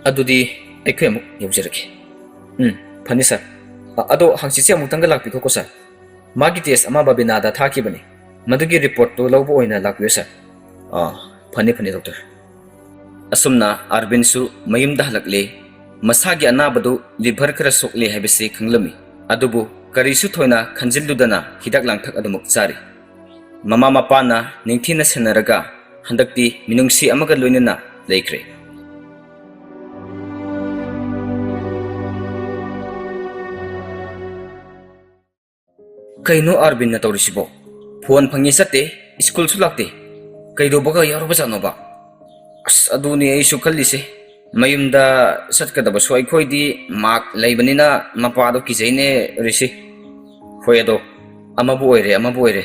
ꯑꯗꯨꯗꯤ ꯑꯩꯈꯣꯏ ꯑꯃꯨꯛ ꯌꯧꯖꯔꯒꯦ꯫" "ꯎꯝ, ꯐꯅꯤ, ꯁꯥꯔ꯫ ꯑ, ꯑꯗꯣ ꯍꯪꯆꯤꯠꯁꯦ ꯑꯃꯨꯛꯇꯪꯒ ꯂꯥꯛꯄꯤꯈꯣꯀꯣ, ꯁꯥꯔ꯫ ꯃꯥꯒꯤ ꯇꯦꯁ ꯑꯃ ꯕꯕꯤꯅꯥꯗ ꯊꯥꯈꯤꯕꯅꯤ꯫ ꯃꯗꯨꯒꯤ ꯔꯤꯄꯣꯔꯠꯇꯨ ꯂꯧꯕ ꯑꯣꯏꯅ ꯂꯥꯛꯄꯤꯌꯨ, ꯁꯥꯔ꯫" "ꯑ, ꯐꯅꯤ, ꯐꯅꯤ, ꯗꯣꯛꯇꯔ꯫" ꯑꯁꯨꯝꯅ ꯑꯥꯔꯕꯤꯟꯁꯨ ꯃꯌꯨꯝꯗ ꯍꯜꯂꯛꯂꯦ꯫ ꯃꯁꯥꯒꯤ ꯑꯅꯥꯕꯗꯨ ꯂꯤꯚꯔ ꯈꯔ ꯁꯣꯛꯂꯦ ꯍꯥꯏꯕꯁꯤ ꯈꯪꯂꯝꯃꯤ꯫ ꯑꯗꯨꯕꯨ ꯀꯔꯤꯁꯨ ꯊꯣꯏꯅ ꯈꯟꯖꯤꯜꯂꯨꯗꯅ ꯍꯤꯗꯥꯛ ꯂꯥꯡꯊꯛ ꯑꯗꯨꯃꯛ ꯆꯥꯔꯤ꯫ ꯃꯃꯥ ꯃꯄꯥꯅ ꯅꯤꯡꯊꯤꯅ ꯁꯦꯟꯅꯔꯒ ꯍꯟꯗꯛꯇꯤ ꯃꯤꯅꯨꯡꯁꯤ ꯑꯃꯒ ꯂꯣꯏꯅꯅ ꯂꯩꯈ꯭ꯔꯦ꯫ ꯀꯩꯅꯣ ꯑꯥꯔꯕꯤꯟꯅ ꯇꯧꯔꯤꯁꯤꯕꯣ? ꯐꯣꯟ ꯐꯪꯉꯤ ꯆꯠꯇꯦ, ꯁ꯭ꯀꯨꯜꯁꯨ ꯂꯥꯛꯇꯦ꯫ ꯀꯩꯗꯧꯕꯒ ꯌꯥꯎꯔꯕꯖꯥꯠꯅꯣꯕ? ꯑꯁ, ꯑꯗꯨꯅꯤ ꯑꯩꯁꯨ ꯈꯜꯂꯤꯁꯦ꯫ ꯃꯌꯨꯝꯗ ꯆꯠꯀꯗꯕꯁꯨ ꯑꯩꯈꯣꯏꯗꯤ ꯃꯥꯛ ꯂꯩꯕꯅꯤꯅ ꯃꯄꯥꯗꯣ ꯀꯤꯖꯩꯅꯦ ꯔꯤꯁꯤ꯫ ꯍꯣꯏ, ꯑꯗꯣ ꯑꯃꯕꯨ ꯑꯣꯏꯔꯦ, ꯑꯃꯕꯨ ꯑꯣꯏꯔꯦ꯫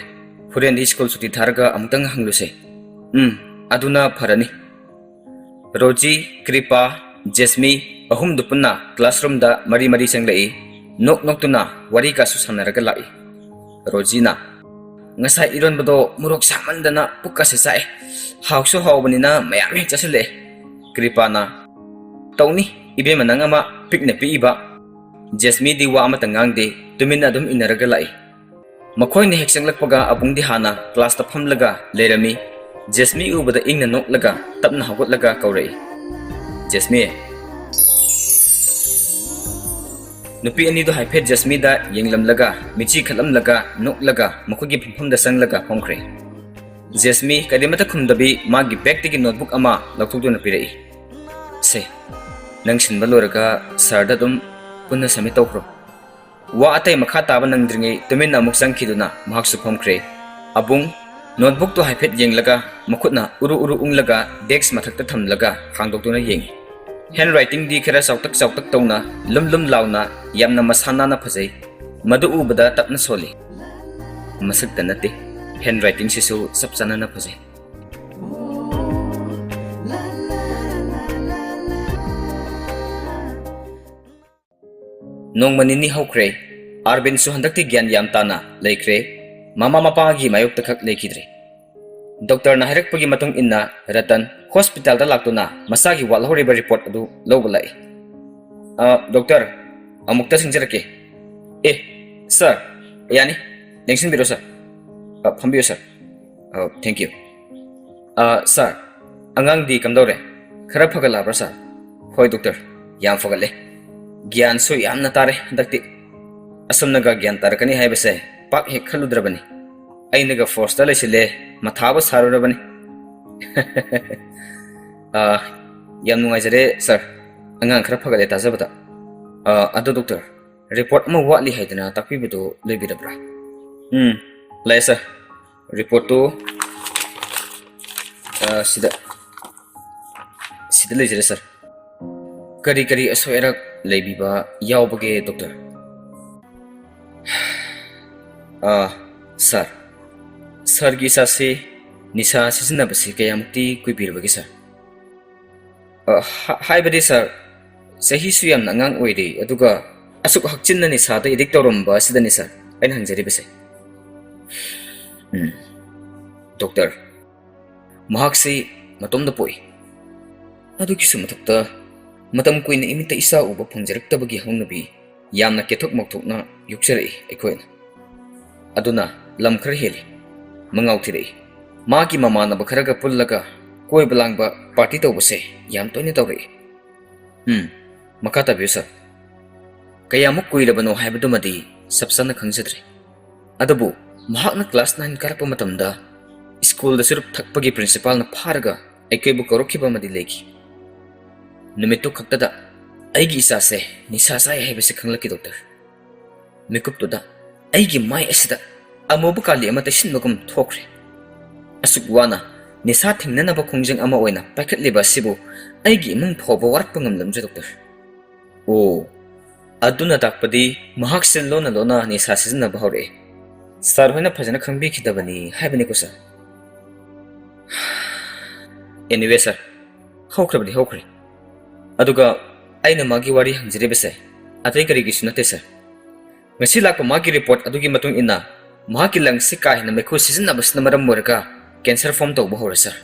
ꯍꯣꯔꯦꯟꯗꯤ ꯁ꯭ꯀꯨꯜ ꯁꯨꯇꯤ ꯊꯥꯔꯒ ꯑꯃꯨꯛꯇꯪ ꯍꯪꯂꯨꯁꯦ꯫ ꯎꯝ, ꯑꯗꯨꯅ ꯐꯔꯅꯤ꯫ ꯔꯣꯖꯤ, ꯀ꯭ꯔꯤꯄꯥ, ꯖꯦꯁꯃꯤ ꯑꯍꯨꯝꯗꯨ ꯄꯨꯟꯅ ꯀ꯭ꯂꯥꯁꯔꯨꯝꯗ ꯃꯔꯤ ꯃꯔꯤ ꯆꯪꯂꯛꯏ꯫ ꯅꯣꯛ ꯅꯣꯛꯇꯨꯅ ꯋꯥꯔꯤ ꯀꯥꯁꯨ ꯁꯥꯟꯅꯔꯒ ꯂꯥꯛꯏ꯫ ꯔꯣꯖꯤꯅ, "ꯉꯁꯥꯏ ꯏꯔꯣꯟꯕꯗꯣ ꯃꯣꯔꯣꯛ ꯁꯥꯃꯟꯗꯅ ꯄꯨꯛꯀꯁꯦ ꯆꯥꯛꯑꯦ꯫ ꯍꯥꯎꯁꯨ ꯍꯥꯎꯕꯅꯤꯅ ꯃꯌꯥꯝ ꯍꯦꯛ ꯆꯥꯁꯤꯜꯂꯛꯑꯦ꯫" ꯀ꯭ꯔꯤꯄꯥꯅ, "ꯇꯧꯅꯤ, ꯏꯕꯦꯝꯃ ꯅꯪ ꯑꯃ ꯄꯤꯛꯅ ꯄꯤꯛꯏꯕ꯫" ꯖꯦꯁꯃꯤꯗꯤ ꯋꯥ ꯑꯃꯇ ꯉꯥꯡꯗꯦ, ꯇꯨꯃꯤꯟꯅ ꯑꯗꯨꯝ ꯏꯟꯅꯔꯒ ꯂꯥꯛꯏ꯫ ꯃꯈꯣꯏꯅ ꯍꯦꯛ ꯆꯪꯂꯛꯄꯒ ꯑꯕꯨꯡꯗꯤ ꯍꯥꯟꯅ ꯀ꯭ꯂꯥꯁꯇ ꯐꯝꯂꯒ ꯂꯩꯔꯝꯃꯤ꯫ ꯖꯦꯁꯃꯤ ꯎꯕꯗ ꯏꯪꯅ ꯅꯣꯛꯂꯒ ꯇꯞꯅ ꯍꯧꯒꯠꯂꯒ ꯀꯧꯔꯛꯏ, "ꯖꯦꯁꯃꯤ!" ꯅꯨꯄꯤ ꯑꯅꯤꯗꯨ ꯍꯥꯏꯐꯦꯠ ꯖꯦꯁꯃꯤꯗ ꯌꯦꯡꯂꯝꯂꯒ, ꯃꯤꯠꯆꯤ ꯈꯠꯂꯝꯂꯒ, ꯅꯣꯛꯂꯒ ꯃꯈꯣꯏꯒꯤ ꯐꯝꯐꯝꯗ ꯆꯪꯂꯒ ꯐꯝꯈ꯭ꯔꯦ꯫ ꯖꯦꯁꯃꯤ ꯀꯔꯤꯃꯠꯇ ꯈꯨꯝꯗꯕꯤ ꯃꯥꯒꯤ ꯕꯦꯒꯇꯒꯤ ꯅꯣꯠꯕꯨꯛ ꯑꯃ ꯂꯧꯊꯣꯛꯇꯨꯅ ꯄꯤꯔꯛꯏ꯫ "ꯁꯦ, ꯅꯪ ꯁꯤꯟꯕ ꯂꯣꯏꯔꯒ ꯁꯥꯔꯗ ꯑꯗꯨꯝ ꯄꯨꯟꯅ ꯁꯕꯃꯤꯠ ꯇꯧꯈ꯭ꯔꯣ꯫" ꯋꯥ ꯑꯇꯩ ꯃꯈꯥ ꯇꯥꯕ ꯅꯪꯗ꯭ꯔꯤꯉꯩ ꯇꯨꯃꯤꯟꯅ ꯑꯃꯨꯛ ꯆꯪꯈꯤꯗꯨꯅ ꯃꯍꯥꯛꯁꯨ ꯐꯝꯈ꯭ꯔꯦ꯫ ꯑꯕꯨꯡ ꯅꯣꯠꯕꯨꯛꯇꯨ ꯍꯥꯏꯐꯦꯠ ꯌꯦꯡꯂꯒ ꯃꯈꯨꯠꯅ ꯎꯔꯨ ꯎꯔꯨ ꯎꯪꯂꯒ ꯗꯦꯛꯁ ꯃꯊꯛꯇ ꯊꯝꯂꯒ ꯍꯥꯡꯗꯣꯛꯇꯨꯅ ꯌꯦꯡꯉꯤ꯫ ꯍꯦꯟ ꯔꯥꯏꯇꯤꯡꯗꯤ ꯈꯔ ꯆꯥꯎꯇꯛ ꯆꯥꯎꯇꯛ ꯇꯧꯅ, ꯂꯨꯝ ꯂꯨꯝ ꯂꯥꯎꯅ, ꯌꯥꯝꯅ ꯃꯁꯥ ꯅꯥꯟꯅ ꯐꯖꯩ꯫ ꯃꯗꯨ ꯎꯕꯗ ꯇꯞꯅ ꯁꯣꯜꯂꯤ꯫ ꯃꯁꯛꯇ ꯅꯠꯇꯦ, ꯍꯦꯟ ꯔꯥꯏꯇꯤꯡꯁꯤꯁꯨ ꯆꯞ ꯆꯥꯅꯅ ꯐꯖꯩ꯫ ꯅꯣꯡꯃ ꯅꯤꯅꯤ ꯍꯧꯈ꯭ꯔꯦ꯫ ꯑꯥꯔꯕꯤꯟꯁꯨ ꯍꯟꯗꯛꯇꯤ ꯒ꯭ꯌꯥꯟ ꯌꯥꯝ ꯇꯥꯅ ꯂꯩꯈ꯭ꯔꯦ꯫ ꯃꯃꯥ ꯃꯄꯥꯒꯤ ꯃꯥꯌꯣꯛꯇ ꯈꯛ ꯂꯩꯈꯤꯗ꯭ꯔꯦ꯫ ꯗꯣꯛꯇꯔꯅ ꯍꯥꯏꯔꯛꯄꯒꯤ ꯃꯇꯨꯡ ꯏꯟꯅ ꯔꯇꯟ ꯍꯣꯁꯄꯤꯇꯥꯜꯗ ꯂꯥꯛꯇꯨꯅ ꯃꯁꯥꯒꯤ ꯋꯥꯠꯍꯧꯔꯤꯕ ꯔꯤꯄꯣꯔꯠ ꯑꯗꯨ ꯂꯧꯕ ꯂꯥꯛꯏ꯫ "ꯑ, ꯗꯣꯛꯇꯔ, ꯑꯃꯨꯛꯇ ꯁꯤꯡꯖꯔꯛꯀꯦ꯫ ꯑꯦ, ꯁꯥꯔ, ꯌꯥꯅꯤ, ꯂꯦꯡꯁꯤꯟꯕꯤꯔꯣ, ꯁꯥꯔ꯫ ꯑ, ꯐꯝꯕꯤꯌꯨ, ꯁꯥꯔ꯫ ꯑ, thank you꯫ ꯑ, ꯁꯥꯔ, ꯑꯉꯥꯡꯗꯤ ꯀꯝꯗꯧꯔꯦ? ꯈꯔ ꯐꯒꯠꯂꯛꯑꯕ꯭ꯔꯥ, ꯁꯥꯔ?" "ꯍꯣꯏ, ꯗꯣꯛꯇꯔ, ꯌꯥꯝ ꯐꯒꯠꯂꯦ꯫ ꯒ꯭ꯌꯥꯟꯁꯨ ꯌꯥꯝꯅ ꯇꯥꯔꯦ ꯍꯟꯗꯛꯇꯤ꯫ ꯑꯁꯨꯝꯅꯒ ꯒ꯭ꯌꯥꯟ ꯇꯥꯔꯛꯀꯅꯤ ꯍꯥꯏꯕꯁꯦ ꯄꯥꯛ ꯍꯦꯛ ꯈꯜꯂꯨꯗ꯭ꯔꯕꯅꯤ꯫ ꯑꯩꯅꯒ ꯐꯣꯔꯁꯇ ꯂꯩꯁꯤꯜꯂꯦ, ꯃꯊꯥꯕꯨ ꯁꯥꯔꯨꯔꯕꯅꯤ꯫" "ꯑ, ꯌꯥꯝ ꯅꯨꯡꯉꯥꯏꯖꯔꯦ, ꯁꯥꯔ꯫ ꯑꯉꯥꯡ ꯈꯔ ꯐꯒꯠꯂꯦ ꯇꯥꯖꯕꯗ꯫ ꯑ, ꯑꯗꯣ, ꯗꯣꯛꯇꯔ, ꯔꯤꯄꯣꯔꯠ ꯑꯃ ꯋꯥꯠꯂꯤ ꯍꯥꯏꯗꯅ ꯇꯥꯛꯄꯤꯕꯗꯨ ꯂꯩꯕꯤꯔꯕ꯭ꯔꯥ?" "ꯎꯝ, ꯂꯩ, ꯁꯥꯔ꯫ ꯔꯤꯄꯣꯔꯠꯇꯨ, ꯑ, ꯁꯤꯗ, ꯁꯤꯗ ꯂꯩꯖꯔꯦ, ꯁꯥꯔ꯫" "ꯀꯔꯤ ꯀꯔꯤ ꯑꯁꯣꯏ ꯑꯔꯥꯛ ꯂꯩꯕꯤꯕ ꯌꯥꯎꯕꯒꯦ, ꯗꯣꯛꯇꯔ?" "ꯑ, ꯁꯥꯔ, ꯁꯥꯔꯒꯤ ꯏꯆꯥꯁꯤ ꯅꯤꯁꯥ ꯁꯤꯖꯤꯟꯅꯕꯁꯤ ꯀꯌꯥꯃꯨꯛꯇꯤ ꯀꯨꯏꯕꯤꯔꯕꯒꯦ, ꯁꯥꯔ?" "ꯑ, ꯍꯥ-, ꯍꯥꯏꯕꯗꯤ, ꯁꯥꯔ, ꯆꯍꯤꯁꯨ ꯌꯥꯝꯅ ꯑꯉꯥꯡ ꯑꯣꯏꯔꯤ, ꯑꯗꯨꯒ ꯑꯁꯨꯛ ꯍꯛꯆꯤꯟꯅ ꯅꯤꯁꯥꯗ ꯑꯦꯗꯤꯛ ꯇꯧꯔꯝꯕ ꯑꯁꯤꯗꯅꯤ, ꯁꯥꯔ, ꯑꯩꯅ ꯍꯪꯖꯔꯤꯕꯁꯦ꯫" "ꯎꯝ, ꯗꯣꯛꯇꯔ, ꯃꯍꯥꯛꯁꯤ ꯃꯇꯣꯝꯗ ꯄꯣꯛꯏ꯫ ꯑꯗꯨꯒꯤꯁꯨ ꯃꯊꯛꯇ, ꯃꯇꯝ ꯀꯨꯏꯅ ꯏꯃꯤꯠꯇ ꯏꯆꯥ ꯎꯕ ꯐꯪꯖꯔꯛꯇꯕꯒꯤ ꯍꯧꯅꯕꯤ ꯌꯥꯝꯅ ꯀꯦꯊꯣꯛ ꯃꯧꯊꯣꯛꯅ ꯌꯣꯛꯆꯔꯛꯏ ꯑꯩꯈꯣꯏꯅ꯫ ꯑꯗꯨꯅ ꯂꯝ ꯈꯔ ꯍꯦꯜꯂꯤ, ꯃꯉꯥꯎ ꯊꯤꯔꯛꯏ꯫ ꯃꯥꯒꯤ ꯃꯃꯥꯟꯅꯕ ꯈꯔꯒ ꯄꯨꯜꯂꯒ ꯀꯣꯏꯕ ꯂꯥꯡꯕ, ꯄꯥꯔꯇꯤ ꯇꯧꯕꯁꯦ ꯌꯥꯝ ꯇꯣꯏꯅ ꯇꯧꯔꯛꯏ꯫" "ꯎꯝ, ꯃꯈꯥ ꯇꯥꯕꯤꯌꯨ, ꯁꯥꯔ꯫" "ꯀꯌꯥꯃꯨꯛ ꯀꯨꯏꯔꯕꯅꯣ ꯍꯥꯏꯕꯗꯨꯃꯗꯤ ꯆꯞ ꯆꯥꯅ ꯈꯪꯖꯗ꯭ꯔꯦ꯫ ꯑꯗꯨꯕꯨ ꯃꯍꯥꯛꯅ ꯀ꯭ꯂꯥꯁ ꯅꯥꯏꯟ ꯀꯥꯔꯛꯄ ꯃꯇꯝꯗ ꯁ꯭ꯀꯨꯜꯗ ꯆꯨꯔꯨꯞ ꯊꯛꯄꯒꯤ ꯄ꯭ꯔꯤꯟꯁꯤꯄꯥꯜꯅ ꯐꯥꯔꯒ ꯑꯩꯈꯣꯏꯕꯨ ꯀꯧꯔꯛꯈꯤꯕ ꯑꯃꯗꯤ ꯂꯩꯈꯤ꯫ ꯅꯨꯃꯤꯠꯇꯨ ꯈꯛꯇꯗ ꯑꯩꯒꯤ ꯏꯆꯥꯁꯦ ꯅꯤꯁꯥ ꯆꯥꯏ ꯍꯥꯏꯕꯁꯤ ꯈꯪꯂꯛꯈꯤ, ꯗꯣꯛꯇꯔ꯫ ꯃꯤꯀꯨꯞꯇꯨꯗ ꯑꯩꯒꯤ ꯃꯥꯏ ꯑꯁꯤꯗ ꯑꯃꯨꯕ ꯀꯥꯂꯤ ꯑꯃ ꯇꯩꯁꯤꯟꯕꯒꯨꯝ ꯊꯣꯛꯈ꯭ꯔꯦ꯫ ꯑꯁꯨꯛ ꯋꯥꯅ ꯅꯤꯁꯥ ꯊꯤꯡꯅꯅꯕ ꯈꯣꯡꯖꯪ ꯑꯃ ꯑꯣꯏꯅ ꯄꯥꯏꯈꯠꯂꯤꯕ ꯑꯁꯤꯕꯨ ꯑꯩꯒꯤ ꯏꯃꯨꯡ ꯐꯥꯎꯕ ꯋꯥꯔꯛꯄ ꯉꯝꯂꯝꯗ꯭ꯔꯦ, ꯗꯣꯛꯇꯔ꯫" "ꯑꯣ, ꯑꯗꯨꯅ ꯇꯥꯛꯄꯗꯤ ꯃꯍꯥꯛꯁꯦ ꯂꯣꯟꯅ ꯂꯣꯟꯅ ꯅꯤꯁꯥ ꯁꯤꯖꯤꯟꯅꯕ ꯍꯧꯔꯛꯑꯦ꯫ ꯁꯥꯔ ꯍꯣꯏꯅ ꯐꯖꯅ ꯈꯪꯕꯤꯈꯤꯗꯕꯅꯤ ꯍꯥꯏꯕꯅꯤꯀꯣ, ꯁꯥꯔ?" "ꯑꯦꯅꯤꯋꯦ, ꯁꯥꯔ, ꯍꯧꯈ꯭ꯔꯕꯗꯤ ꯍꯧꯈ꯭ꯔꯦ꯫ ꯑꯗꯨꯒ ꯑꯩꯅ ꯃꯥꯒꯤ ꯋꯥꯔꯤ ꯍꯪꯖꯔꯤꯕꯁꯦ ꯑꯇꯩ ꯀꯔꯤꯒꯤꯁꯨ ꯅꯠꯇꯦ, ꯁꯥꯔ꯫ ꯉꯁꯤ ꯂꯥꯛꯄ ꯃꯍꯥꯛꯀꯤ ꯔꯤꯄꯣꯔꯠ ꯑꯗꯨꯒꯤ ꯃꯇꯨꯡ ꯏꯟꯅ, ꯃꯍꯥꯛꯀꯤ ꯂꯪꯁꯁꯤ ꯀꯥ ꯍꯦꯟꯅ ꯃꯩꯈꯨ ꯁꯤꯖꯤꯟꯅꯕꯁꯤꯅ ꯃꯔꯝ ꯑꯣꯏꯔꯒ ꯀꯦꯟꯁꯔ ꯐꯣꯔꯝ ꯇꯧꯕ ꯍꯧꯔꯦ, ꯁꯥꯔ꯫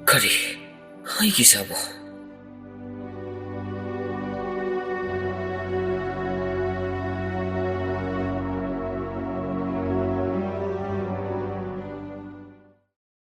ꯀꯔꯤ? ꯑꯩꯒꯤ ꯏꯆꯥꯕꯨ?